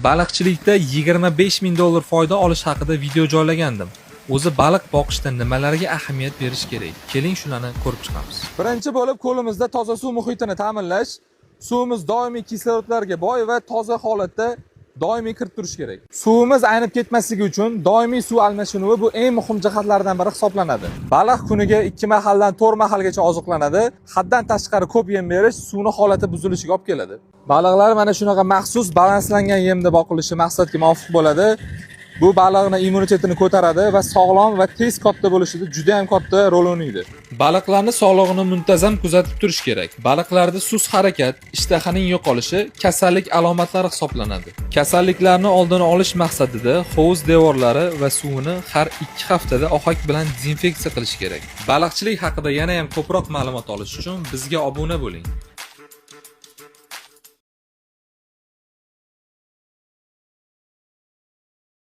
Baliqchilikda 25 ming dollar foyda olish haqida video joylagandim. O'zi baliq boqishda nimalarga ahamiyat berish kerak? Keling, shularni ko'rib chiqamiz. Birinchi bo'lib ko'limizda toza suv muhitini ta'minlash. Suvimiz doimiy kislorodlarga boy va toza holatda doimiy kirib turishi kerak. Suvimiz aynib ketmasligi uchun doimiy suv almashinuvi bu eng muhim jihatlardan biri hisoblanadi. Baliq kuniga 2 mahaldan 4 mahalgacha oziqlanadi. Haddan tashqari ko'p yem berish suvni holati buzilishiga olib keladi. Baliqlar mana shunaqa maxsus balanslangan yemda boqilishi maqsadga muvofiq bo'ladi. Bu baliqni immunitetini ko'taradi va sog'lom va tez katta bo'lishida juda ham katta rol o'ynaydi. Baliqlarni sog'lig'ini muntazam kuzatib turish kerak. Baliqlarda sust harakat, ishtahaning yo'qolishi kasallik alomatlari hisoblanadi. Kasalliklarni oldini olish maqsadida hovuz devorlari va suvini har 2 haftada ohak bilan dezinfeksiya qilish kerak. Baliqchilik haqida yana ham ko'proq ma'lumot olish uchun bizga obuna bo'ling.